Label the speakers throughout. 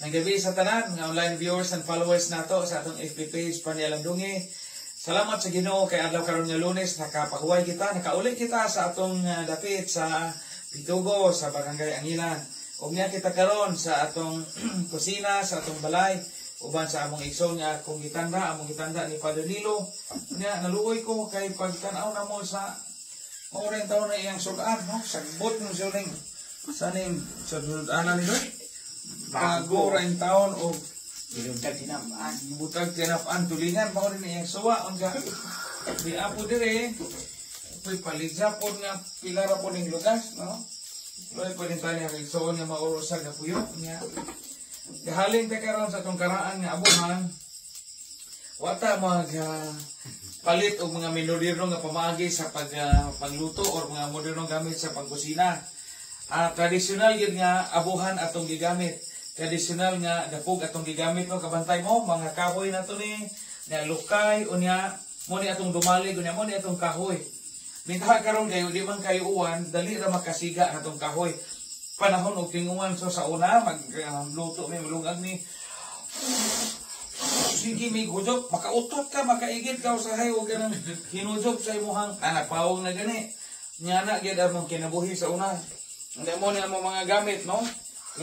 Speaker 1: Ang gabi sa tanan, mga online viewers and followers nato sa atong FB page Panialandungi. Salamat sa Ginoo kay adlaw karon nga Lunes, nakapahuway kita, nakauli kita sa atong dapit sa Pitugo sa Barangay Angilan. Ug niya kita karon sa atong kusina, sa atong balay, uban sa among igsoon nga akong gitanda, among gitanda ni Father Nilo. Nya naluoy ko kay pagtan-aw namo sa mao rin taon na iyang sudan, no? Sagbot mo siya ning sa ning sa sudanan nito. Bago ra in taon o
Speaker 2: Iluntag tinapaan.
Speaker 1: Butag tinap-an tulingan mao rin iyang suwa unsa di apo dire puy paligsa pod nga pila ra po ning lugas, no? Luoy po din tayo kay igsoon nga mauro sa gapuyo nya. Gahalin ta karon sa atong karaan nga abuhan. Wata mag palit og mga moderno nga pamaagi sa pagluto or mga modernong gamit sa pangkusina. Tradisyonal gyud nga abuhan atong gigamit. Tradisyonal nga dapog atong gigamit, no? Kabantay mo mga kahoy na to ni nga lukay, unya mo ni atong dumalig, unya mo ni atong kahoy. Mintaha karon kayo di man kayo uwan, dali ra makasiga atong kahoy. Panahon og tinguan, so sa una magluto mi, mulungag mi, sige mi hujop, makautot ka, makaigit ka usahay og ganang hinujop sa imuhang anak pawong na gani. Nya na gyud among kinabuhi sa una. Hindi mo ni among mga gamit, no?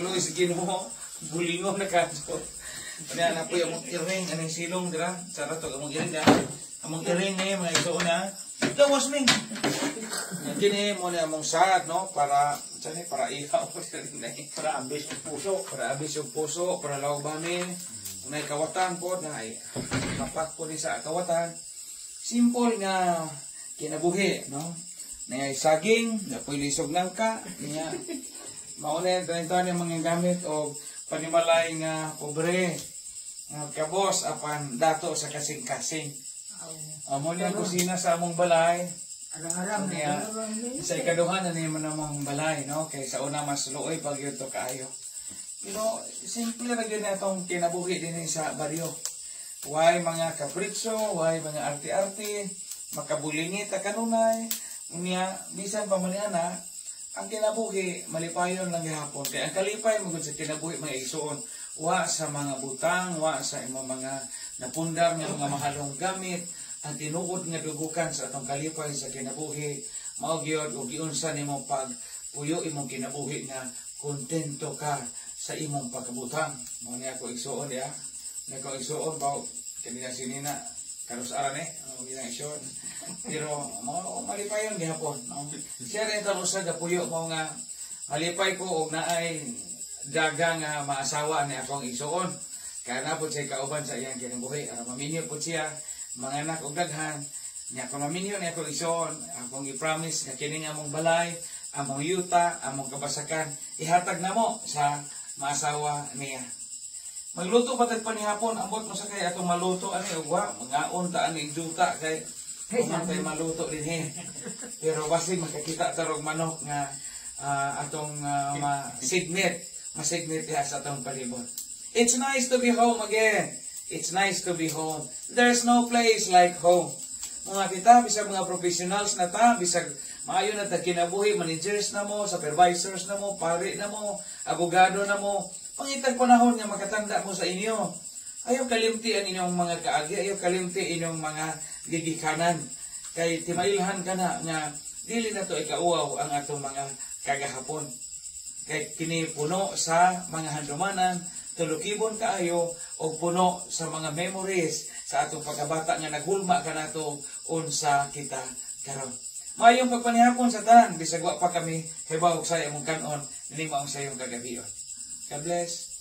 Speaker 1: Luis Ginoo, bulingon na kadto. Nya na po among iring aning silong dira, sa rato among iring na. Among iring ni mga igsoon na. Gawas ming. Nya kini mo ni among sad, no, para sa ni para ihaw ni.
Speaker 2: Para ambis ang puso.
Speaker 1: Para abis yung puso, para lawbani. May kawatan po na ay kapak po ni sa kawatan. Simple nga kinabuhi, no? Na saging, na lisog nangka, niya. Mauna yung tanin yung mga gamit o panimalay nga pobre, nga kabos apan dato sa kasing-kasing. Amo niya ang kusina sa among balay.
Speaker 2: Arang-arang.
Speaker 1: Niya, sa ikaduha na niya man among balay, no? Kay sa una mas luoy pag yun to kaayo. Pero simple ra gyud na itong kinabuhi din sa baryo. Why mga kapritso, why mga arte-arte, makabulingi ta kanunay, unya bisan pa man ana, ang kinabuhi malipayon lang gihapon. Kay ang kalipay mo gud sa kinabuhi, mga igsuon, wa sa mga butang, wa sa imong mga napundar nga mga mahalong gamit. Ang tinuod nga dugukan sa atong kalipay sa kinabuhi mao gyud og giunsa nimo pag puyo imong kinabuhi nga kontento ka sa imong pagkabutang. Mao ni ako igsuon diha. Ni ako igsuon ba kanina sinina karos ara ni ang ginang igsuon. Pero mao malipayon gihapon, no? Siya rin taro sa gapuyo mo nga malipay ko og naay daga nga maasawa ni akong igsuon. Kaya na po siya kauban sa iyang kinabuhi. Aron maminyo po siya, mga anak og daghan. Nya kung maminyo ni akong igsuon, akong i-promise nga kini nga among balay, among yuta, among kabasakan, ihatag namo sa maasawa niya. Magluto pa tag panihapon, ambot mo sa kay atong maluto ani og wa, mangaon ta ani juta kay kung tay maluto dinhi. Pero basig makakita ta og manok nga atong ma-signit diha sa atong palibot. It's nice to be home again. It's nice to be home. There's no place like home. Mga kita, bisag mga professionals na ta, bisag maayo na ta kinabuhi, managers na mo, supervisors na mo, pare na mo, abogado na mo, pangitag panahon nga makatanda mo sa inyo. Ayaw kalimti ang inyong mga kaagi, ayaw kalimti inyong mga gigikanan. Kay timailhan ka na nga dili na to ikauaw ang atong mga kagahapon. Kay kini puno sa mga handumanan, tulukibon kaayo o puno sa mga memories sa atong pagkabata nga naghulma kanato unsa kita karon. Maayong pagpanihapon sa tanan, bisag wa pa kami hibaw sa imong kanon, nining maong sayong kagabion. God bless.